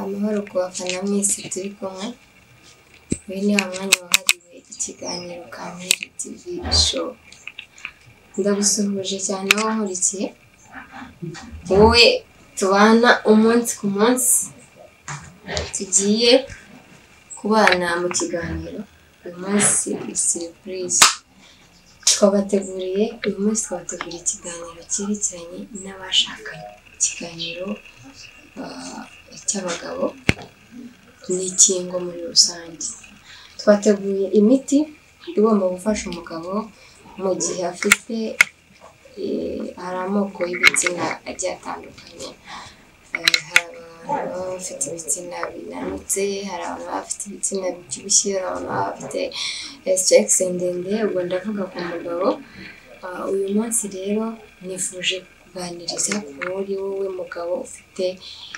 Amahoro ku bafana mwese turi kumwe. Uyu ni wa mwanya wahariwe ikiganiro Kampire TV Show. Ndagusuhuje cyane wowe unkurikiye, wowe tubana umunsi ku munsi, tugiye kubana mu kiganiro. Uyu munsi surprise twabateguriye, uyu munsi twabateguriye ikiganiro cyerekeranye n'abashakanye, ikiganiro cy'abagabo n'ikingo muri rusange. Twateguye imiti igomba gufasha umugabo mu gihe afite, hari amoko y'ibitsina agiye atandukanye. Hari abantu baba bafite ibitsina binanutse, hari abantu baba bafite ibitsina bibyibushye, hari abantu baba bafite sex ndende, ubwo ndavuga ku mugabo. Uyu munsi rero nifuje kuganiriza kuri wowe mugabo ufite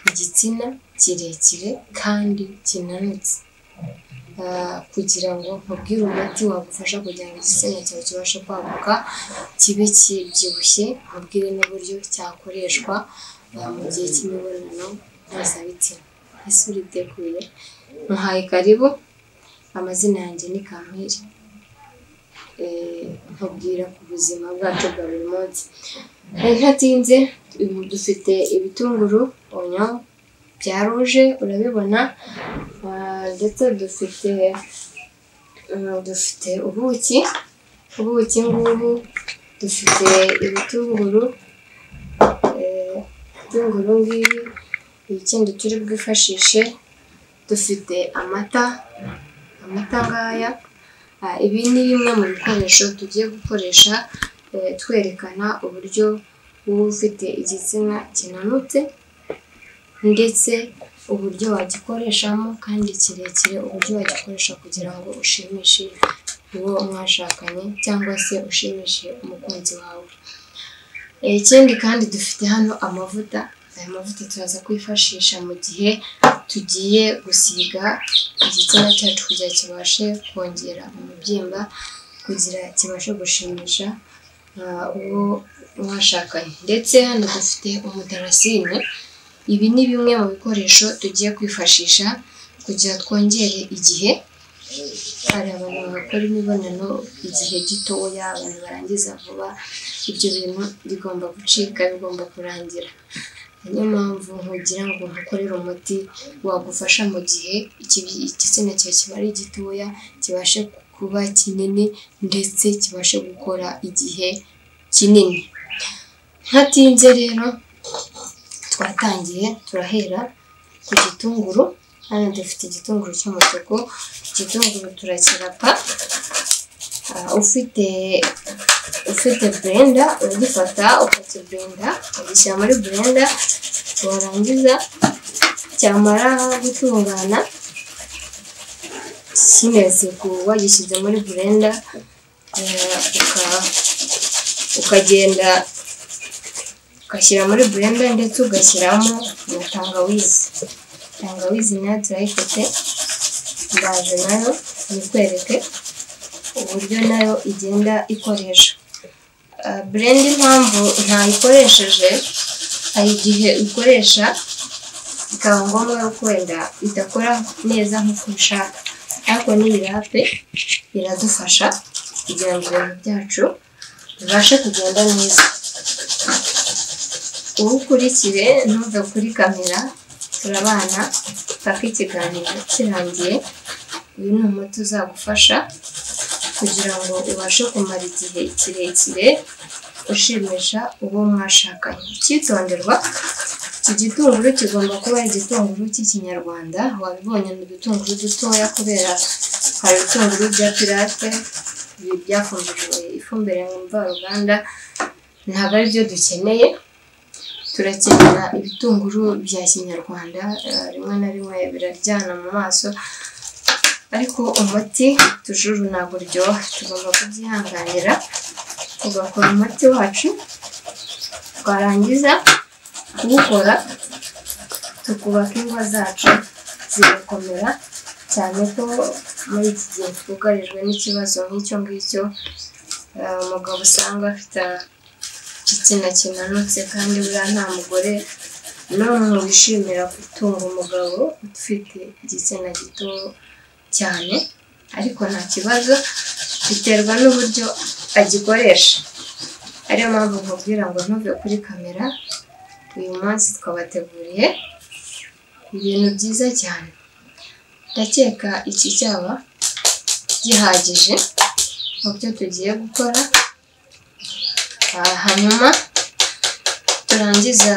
igitsina kirekire kandi kinanutse, kugira ngo nkubwire umuti wagufasha kugira ngo igitsina cyawe kibashe kwaguka kibe kibyibushye, nkubwire n'uburyo cyakoreshwa mu gihe cy'imibonano mpuzabitsina. Ese uriteguye? Muhaye karibu, amazina yanjye ni Kampire. Nkubwira ku buzima bwacu bwa buri munsi. Ntatinze, dufite ibitunguru, onyo bya ruje urabibona, ndetse dufite ubuki, ubuki ngubu, dufite ibitunguru, ibitunguru ngibi, ikindi turi bwifashishe, dufite amata, amata ngaya. Ibi ni bimwe mu bikoresho tugiye gukoresha twerekana uburyo wowe ufite igitsina kinanutse ndetse uburyo wagikoreshamo kandi kirekire, uburyo wagikoresha kugira ngo ushimishe uwo mwashakanye cyangwa se ushimishe umukunzi wawe. Ikindi kandi dufite hano amavuta, aya mavuta turaza kwifashisha mu gihe tugiye gusiga igitsina cyacu kugira kibashe kongera umubyimba, kugira kibashe gushimisha uwo mwashakanye. Ndetse hano dufite umudarasini. Ibi ni bimwe mu bikoresho tugiye kwifashisha kugira twongere igihe. Hari abantu bakora imibonano igihe gitoya, abantu barangiza vuba, ibyo bintu bigomba gucika, bigomba kurangira. Niyo mpamvu nkugira ngo nkukorere umuti wagufasha mu gihe igitsina cyawe kiba ari gitoya, kibashe kuba kinini ndetse kibashe gukora igihe kinini. Ntatinze rero twatangiye, turahera ku gitunguru. Hano dufite igitunguru cy'umutuku, igitunguru turakirapa. Ufite blender uragifata ukakiblenda, ukagishyira muri blender, warangiza cyamara gutungana kimeze wagishyize muri blender, ukagenda ugashyira muri blender ndetse ugashyiramo na tangawizi. Tangawizi nayo turayifite, ndaje nayo nikwereke uburyo nayo igenda ikoresha. Blender impamvu ntayikoresheje, hari igihe ukoresha bikaba ngombwa yuko wenda idakora neza nk'uko ubishaka, ariko n'iyi rape iradufasha kugira ngo ibintu byacu bibashe kugenda neza. Uwukurikire ntuve kuri kamera, turabana paka ikiganiro kirangiye. Uyu ni umuti uzagufasha kugira ngo ubashe kumara igihe kirekire ushimisha uwo mwashakanye. Icyitonderwa, iki gitunguru kigomba kuba ari igitunguru cy'ikinyarwanda. Wabibonye ni udutunguru dutoya kubera hari ibitunguru bya pirate byafumbijwe ifumbire mvaruganda, ntabwo ari byo dukeneye. Turakenera ibitunguru bya kinyarwanda, rimwe na rimwe biraryana mu maso, ariko umuti tujuru ntabwo uryoha, tugomba kubyihanganira tugakora umuti wacu. Twarangiza kuwukora tukubaka ingo zacu zigakomera, cyane ko muri iki gihe twugarijwe n'ikibazo nk'icyo ngicyo. Umugabo usanga afite igitsina kinanutse kandi buriya nta mugore n'umwe wishimira gutunga umugabo ufite igitsina gito cyane, ariko nta kibazo, biterwa n'uburyo agikoresha. Ariyo mpamvu nkubwira ngo ntuve kuri kamera. Uyu munsi twabateguriye ibintu byiza cyane. Ndakeka iki cyaba gihagije mu byo tugiye gukora. Hanyuma turangiza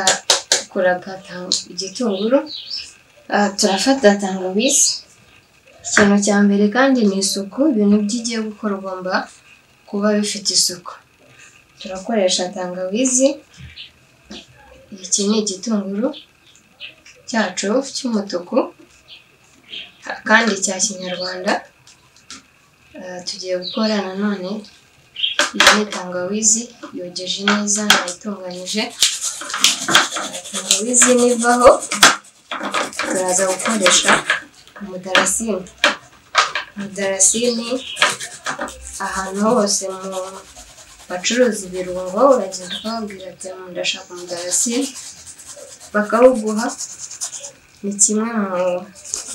kurapa igitunguru, turafata tangawizi. Ikintu cya mbere kandi ni isuku, ibintu by'igiye gukora ugomba kuba bifite isuku. Turakoresha tangawizi, iki ni igitunguru cyacu cy'umutuku kandi cya kinyarwanda. Tugiye gukora nanone iyi ni tangawizi yogeje neza, nayitunganyije. Tangawizi nivaho turaza gukoresha umudarasini. Umudarasini ahantu hose mu bacuruza ibirungo uragenda ukababwira ati ndashaka umudarasini, bakawuguha. Ni kimwe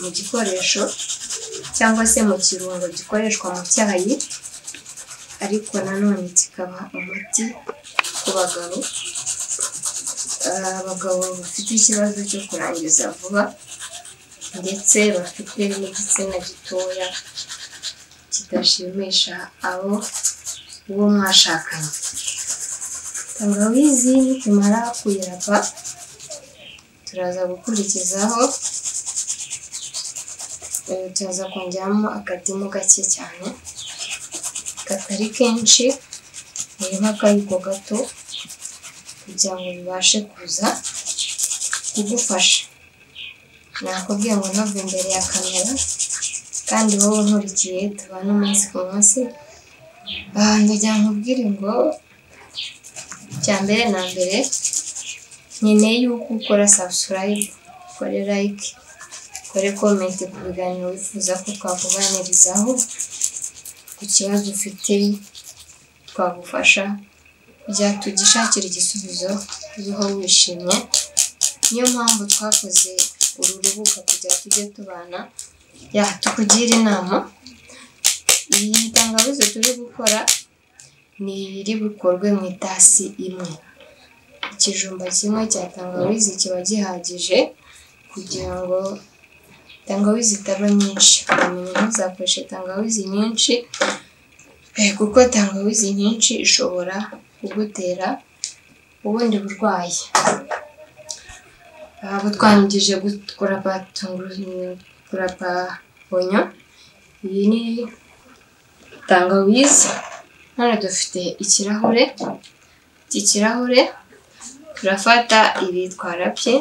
mu gikoresho cyangwa se mu kirungo gikoreshwa mu cyayi, ariko nanone kikaba umuti ku bagabo. Abagabo bafite ikibazo cyo kurangiza vuba ndetse bafite n'igitsina gitoya kidashimisha abo uwo mwashakanye. Tangawizi nitumara kuyirapa turaza gukurikizaho, turaza kongeramo akadimu gake cyane katari kenshi, ni nk'akayiko gato kugira ngo bibashe kuza kugufasha. Nakubwiye ngo ntuve imbere ya kamera, kandi wowe unkurikiye tubana umunsi ku munsi. Ndagira ngo nkubwire ngo icya mbere na mbere nkeneye yuko ukora subscribe, ukore like, ukore comment ku biganiro wifuza ko twakuganirizaho, ku kibazo ufite twagufasha kugira tugishakire igisubizo ubeho wishimye. Niyo mpamvu twakoze uru rubuga kugira tujye tubana, tukugira inama. Iyi tangawizi turi gukora ni iri bukorwe mu itasi imwe. Ikijumba kimwe cya tangawizi kiba gihagije kugira ngo tangawizi itaba nyinshi. Umenye ntuzakoreshe tangawizi nyinshi, kuko tangawizi nyinshi ishobora kugutera ubundi burwayi. Abo twangije kurapa kurapa onyo, iyi ni tangawizi. Hano dufite ikirahure, iki kirahure turafata ibi twarapye,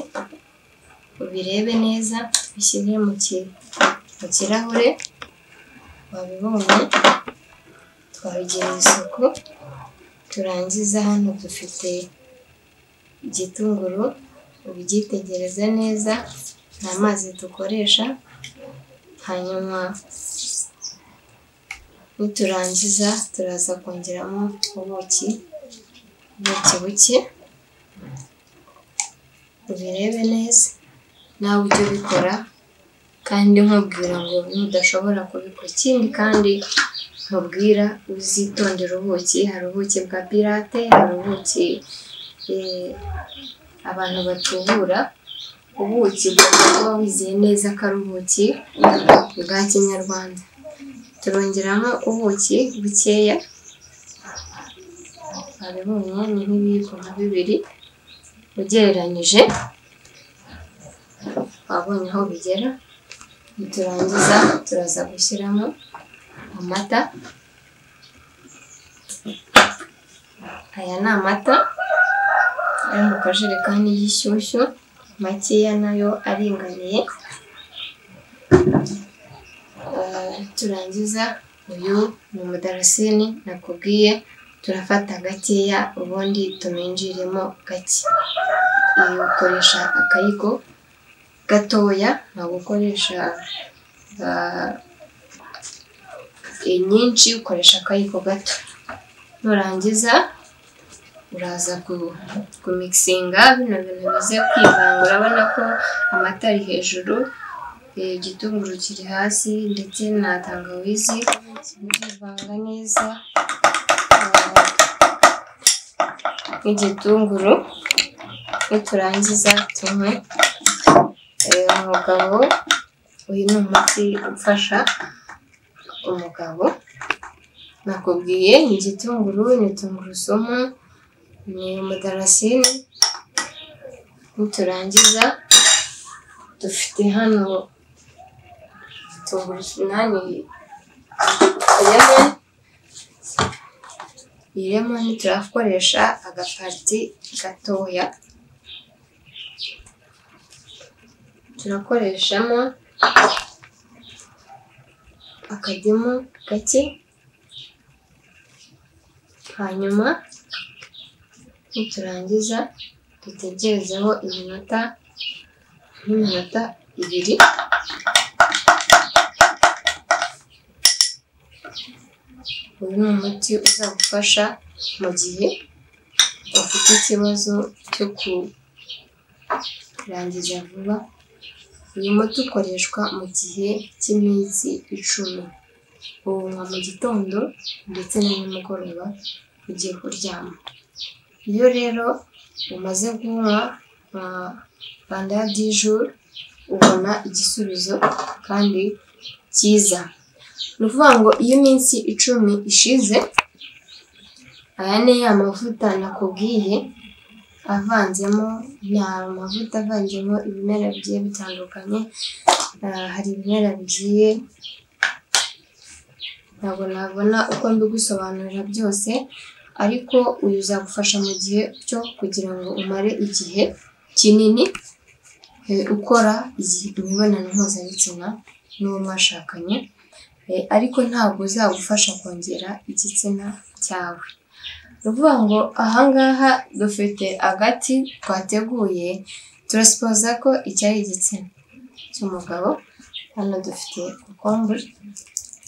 ubirebe neza, bishyire mu kirahure. Wabibonye, twabigirira isuku. Turangiza hano dufite igitunguru, ubyitegereze neza, nta mazi dukoresha. Hanyuma niturangiza turaza kongeramo ubuki, ubuki buke, ubirebe neza nawe ujye ubikora, kandi nkubwira ngo nudashobora kubikora. Ikindi kandi nkubwira uzitondera ubuki. Hari ubuki bwa pirate, hari ubuki abantu batubura. Ubuki ugomba kuba wizeye neza ko ari ubuki bwa kinyarwanda. Turongeramo ubuki bukeya, wabibonye ni nk'ibiyiko nka bibiri ugereranyije, wabonye aho bigera. Niturangiza turaza gushyiramo amata. Aya ni amata ari mu kajerekani y'ishyushyu, makeya nayo aringaniye. Turangiza uyu ni umudarasini nakubwiye, turafata gakeya ubundi tuminjiremo gake. Iyo ukoresha akayiko gatoya, ntabwo ukoresha nyinshi, ukoresha akayiko gato. Nurangiza Uraza kumikisinga bino bintu bize kwivanga. Urabona ko amata ari hejuru, igitunguru kiri hasi ndetse na tangawizi, birivanga neza n'igitunguru. Niturangiza tunywe. Umugabo, uyu ni umuti ufasha umugabo, nakubwiye ni igitunguru, ni tungurusumu, ni umudarasini. Niturangiza dufite hano tungurusumu, lemon. Iyi lemon turakoresha agapariti gatoya, turakoreshamo akadimu gake, hanyuma niturangiza dutegerezeho iminota nk'iminota 2. Uyu ni umuti uzagufasha mu gihe ufite ikibazo cyo kurangiza vuba. Uyu muti ukoreshwa mu gihe cy'iminsi 10, uwunywa mu gitondo ndetse na nimugoroba ugiye kuryama. Iyo rero umaze kunywa pendant 10 jours ubona igisubizo kandi cyiza. Ni ukuvuga ngo iyo iminsi 10 ishize, aya ni ya mavuta nakubwiye avanzemo, ni amavuta avanzemo ibimera bigiye bitandukanye. Hari ibimera bigiye, ntabwo nabona uko mbigusobanurira byose, ariko uyu uzagufasha mu gihe cyo kugira ngo umare igihe kinini ukora imibonano mpuzabitsina n'uwo mwashakanye, ariko ntabwo uzagufasha kongera igitsina cyawe. Ni ukuvuga ngo aha ngaha dufite agati twateguye, turasipoza ko iki ari igitsina cy'umugabo, hano dufite kokombure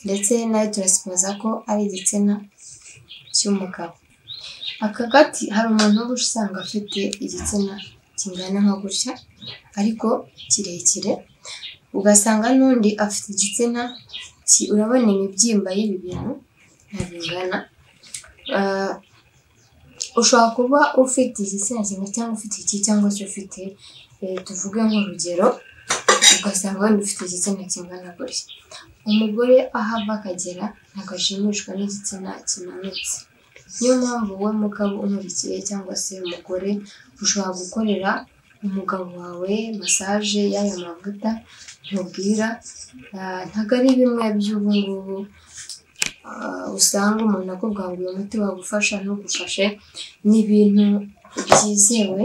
ndetse nayo turasipoza ko ari igitsina cy'umugabo. Aka gati hari umuntu uba usanga afite igitsina kingana nka gutya ariko kirekire, ugasanga n'undi afite igitsina, urabona imibyimba y'ibi bintu ntabwo ingana. Ushobora kuba ufite igitsina kimwe cyangwa ufite iki cyangwa se ufite, tuvuge nk'urugero, ugasanga wenda ufite igitsina kingana gutya. Umugore aho ava akagera ntabwo ashimishwa n'igitsina kinanutse. Niyo mpamvu wowe mugabo umurikiye cyangwa se umugore, ushobora gukorera umugabo wawe massage y'aya mavuta nkubwira. Ntabwo ari bimwe by'ubu ngubu usanga umuntu akubwira ngo uyu muti wagufasha ntugufashe, ni ibintu byizewe.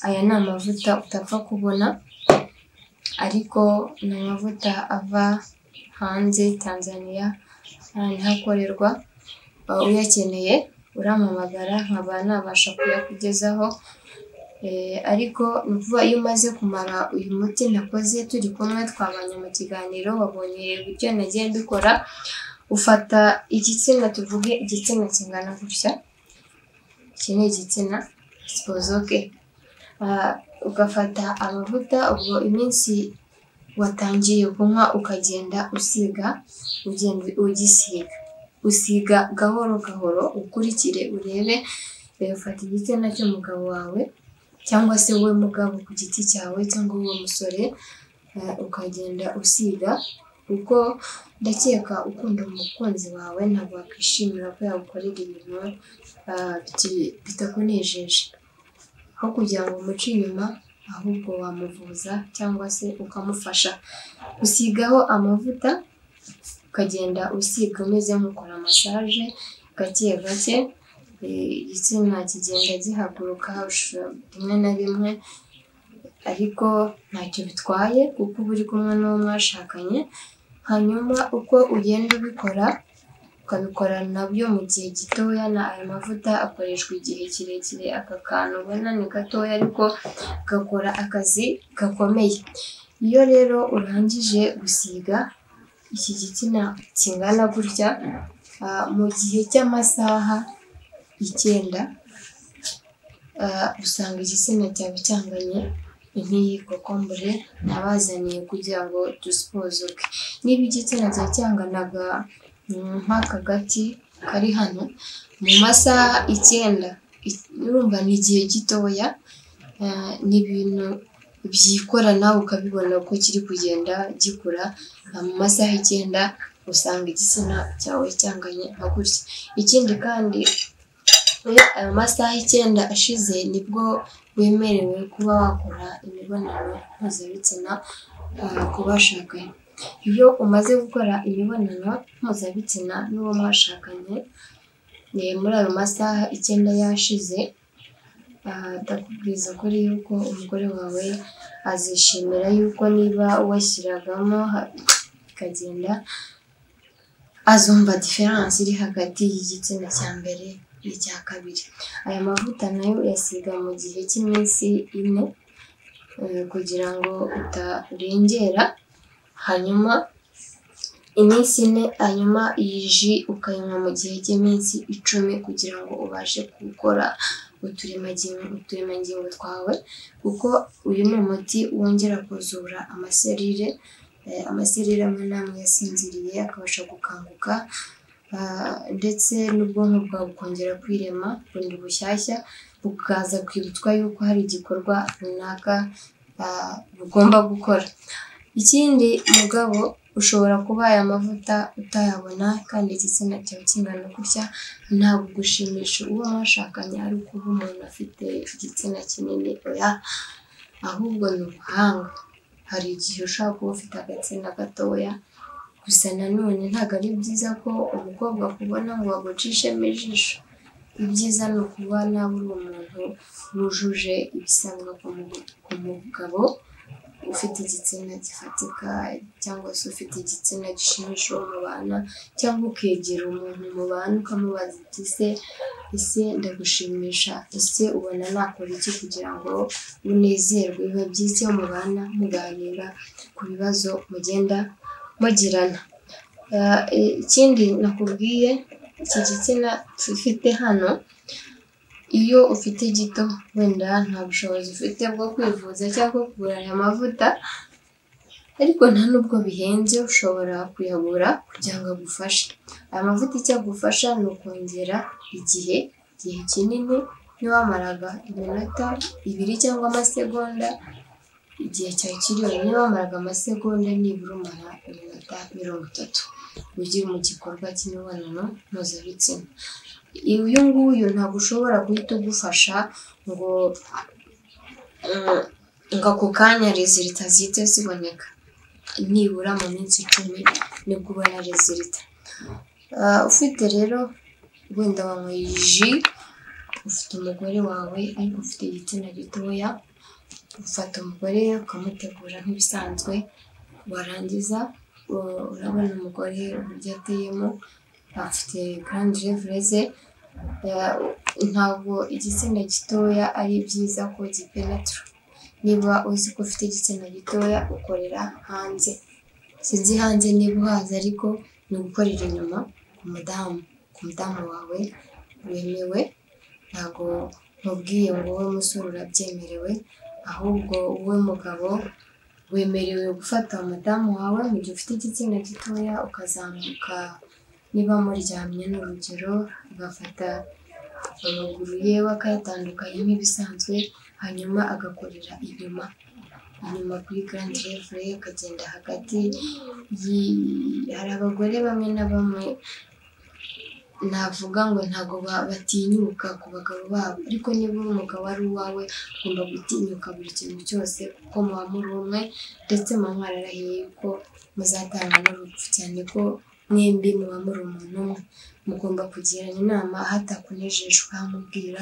Aya ni amavuta utapfa kubona, ariko ni amavuta ava hanze Tanzania, niho akorerwa. Uyakeneye urampamagara nkaba nabasha kuyakugezaho. Ariko ni ukuvuga iyo umaze kumara uyu muti nakoze turi kumwe, twabanye mu kiganiro, wabonye uburyo nagiye mbikora, ufata igitsina, tuvuge igitsina kingana gutya, iki ni igitsina sipozoke, ugafata amavuta, ubwo iminsi watangiye kunywa ukagenda usiga, ugenda ugisiga, usiga gahoro gahoro, ukurikire urebe. Ufata igitsina cy'umugabo wawe cyangwa se wowe mugabo ku giti cyawe cyangwa wowe musore, ukagenda usiga, kuko ndakeka ukunda umukunzi wawe ntabwo wakwishimira ko yagukorera ibintu bitakunejeje. Aho kugira ngo umuce inyuma, ahubwo wamuvuza cyangwa se ukamufasha. Usigaho amavuta, ukagenda usiga umeze nk'ukora massage gake gake, igitsina kigenda gihaguruka rimwe na rimwe, ariko ntacyo bitwaye kuko uba uri kumwe n'uwo mwashakanye. Hanyuma uko ugenda ubikora, ukabikora nabyo mu gihe gitoya, na aya mavuta akoreshwa igihe kirekire. Aka kantu ubona ni gatoya ariko gakora akazi gakomeye. Iyo rero urangije gusiga iki gitsina kingana gutya, mu gihe cy'amasaha 9 usanga igitsina cyawe cyanganye nk'iyi kokombure nabazaniye kugira ngo dusipozoke. Niba igitsina cyawe cyanganaga nk'aka gati kari hano, mu masaha 9, urumva ni igihe gitoya, ni ibintu byikora nawe ukabibona ko kiri kugenda gikura. Mu masaha 9 usanga igitsina cyawe cyanganye nka gutya. Ikindi kandi iyo ayo masaha 9 ashize nibwo wemerewe kuba wakora imibonano mpuzabitsina ku bashakanye. Iyo umaze gukora imibonano mpuzabitsina n'uwo mwashakanye muri ayo masaha 9 yashize, ndakubwiza ukuri yuko umugore wawe azishimira yuko niba washyiragamo bikagenda, azumva diferanse iri hagati y'igitsina cya mbere n'icya kabiri. Aya mavuta nayo uyasiga mu gihe cy'iminsi 4 kugira ngo utarengera, hanyuma iminsi 4, hanyuma iyi ji ukayinywa mu gihe cy'iminsi 10 kugira ngo ubashe gukora uturemangingo twawe, kuko uyu ni umuti wongera kuzura amaserire, amaserire amwe n'amwe yasinziriye akabasha gukanguka, ndetse n'ubwonko bwawe bukongera kwirema bundi bushyashya, bukaza kwibutswa yuko hari igikorwa runaka bugomba gukora. Ikindi mugabo, ushobora kuba aya mavuta utayabona kandi igitsina cyawe kingana gutya, ntabwo gushimisha uwo mwashakanye ari ukuba umuntu afite igitsina kinini, oya, ahubwo ni ubuhanga. Hari igihe ushobora kuba ufite agatsina gatoya, gusa nanone ntabwo ari byiza ko umukobwa akubona ngo agucishemo ijisho. Ibyiza ni ukuba nawe uri umuntu wujuje ibisabwa ku mugabo ufite igitsina gifatika, cyangwa se ufite igitsina gishimisha uwo mubana, cyangwa ukegera umuntu mubana ukamubaza uti ese ndagushimisha, ese ubona nakora iki kugira ngo unezerwe? Biba byiza iyo mubana muganira ku bibazo mugenda mugirana. Ikindi nakubwiye, iki gitsina ufite hano, iyo ufite gito wenda nta bushobozi ufite bwo kwivuza cyangwa kugura aya mavuta, ariko nta nubwo bihenze, ushobora kuyagura kugira ngo agufashe. Aya mavuta icyo agufasha ni ukongera igihe kinini, niba wamaraga iminota 2 cyangwa amasegonda, igihe cyawe kiriho, niba wamaraga amasegonda nibura umara iminota 30 ujye mu gikorwa cy'imibonano mpuzabitsina. Uyu nguyu ntabwo ushobora guhita ugufasha ngo ako kanya rezilita zihite ziboneka, nibura mu minsi 10 nibwo ubona rezilita. Ufite rero wenda wanyweye ji, ufite umugore wawe ariko ufite igitsina gitoya, ufata umugore ukamutegura nk'ibisanzwe, warangiza urabona umugore uburyo ateyemo, afite grande lèvre ze, ntabwo igitsina gitoya ari byiza ko gipenetra. Niba uzi ko ufite igitsina gitoya ukorera hanze, sinzi hanze niba uhazi, ariko ni ugukorera inyuma ku mudamu wawe wemewe. Ntabwo nkubwiye ngo wowe musore urabyemerewe, ahubwo wowe mugabo wemerewe gufata umudamu wawe mu gihe ufite igitsina gitoya, ukazamuka niba muryamye ni urugero, ugafata amaguru yewe akayatandukanya nk'ibisanzwe, hanyuma agakorera inyuma kuri grande lèvre, akagenda hagati. Hari abagore bamwe na bamwe navuga ngo ntabwo batinyuka ku bagabo babo, ariko niba umugabo ari uwawe ugomba gutinyuka buri kintu cyose, kuko muba muri umwe, ndetse muba mwararahiye yuko muzatanga n'urupfu, cyane ko mwembi muba muri umuntu umwe. Mugomba kugirana inama, aho atakunejeje ukahamubwira,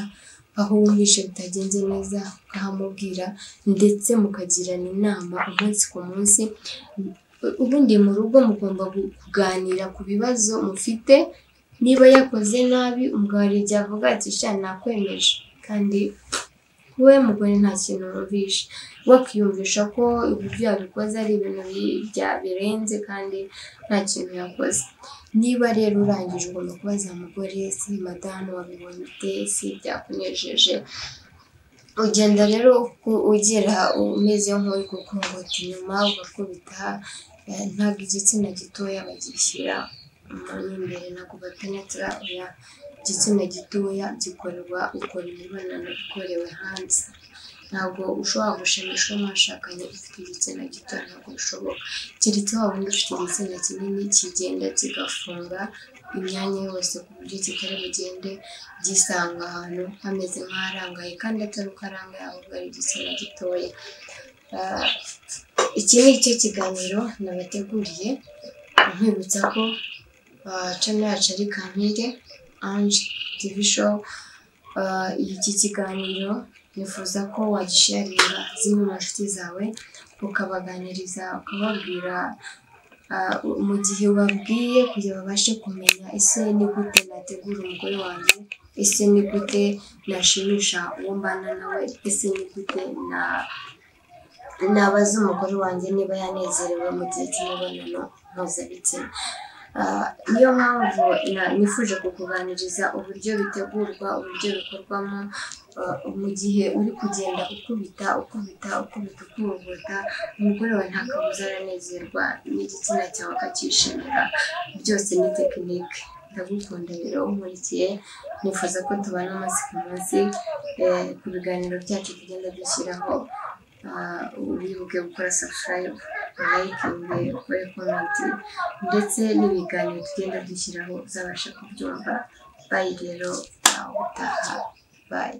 aho wumvishe bitagenze neza ukahamubwira, ndetse mukagirana inama umunsi ku munsi. Ubundi mu rugo mugomba kuganira ku bibazo mufite, niba yakoze nabi umugabo hari igihe avuga ati sha nakwemeje, kandi Wowe mugore nta kintu wumvisha, wakiyumvisha ko uburyo yabikoze ari ibintu birenze kandi nta kintu yakoze. Niba rero urangije ugomba kubaza mugore, si madamu wabibonye ute, si byakunejeje? Ugenda rero ugera umeze nk'uri gukongota inyuma ugakubita. Ntabwo igitsina gitoya bagishyira mo imbere, ntabwo bapenetara, oya. Igitsina gitoya gikorerwa, ukora imibonano ikorewe hanze. Ntabwo ushobora gushimisha uwo mwashakanye ufite igitsina gito, ntabwo bishoboka, keretse wa wundi ufite igitsina kinini kigenda kigafunga imyanya yose ku buryo kitari bugende gisanga ahantu hameze nk'aharangaye, kandi atari uko arangaye, ahubwo ari igitsina gitoya. Iki ni cyo kiganiro nabateguriye, nkwibutsa ko channel yacu ari Kampire Ange TV Show. Iki kiganiro nifuza ko wagisharinga zimwe mu nshuti zawe, ukabaganiriza, ukababwira, mu gihe ubabwiye kugira babashe kumenya ese ni gute nategura umugore wanjye, ese ni gute nashimisha uwo mbana nawe, ese ni gute nabaza umugore wanjye niba yanezerewe mu gihe cy'imibonano mpuzabitsina. Niyo mpamvu nifuje kukuganiriza uburyo bitegurwa, uburyo bikorwamo, mu gihe uri kugenda ukubita ukubita ukubita ukubita, umugore wawe nta kabuza aranezerwa n'igitsina cyawe akacyishimira. Byose ni tekinike. Ndagukunda rero unkurikiye, nifuza ko tubana umunsi ku munsi ku biganiro byacu tugenda dushyiraho. Wibuke gukora subscribe, likinge, ukore comment, ndetse n'ibiganiro tugenda dushyiraho uzabasha kubyumva. Bye rero, nawe utaha, bye.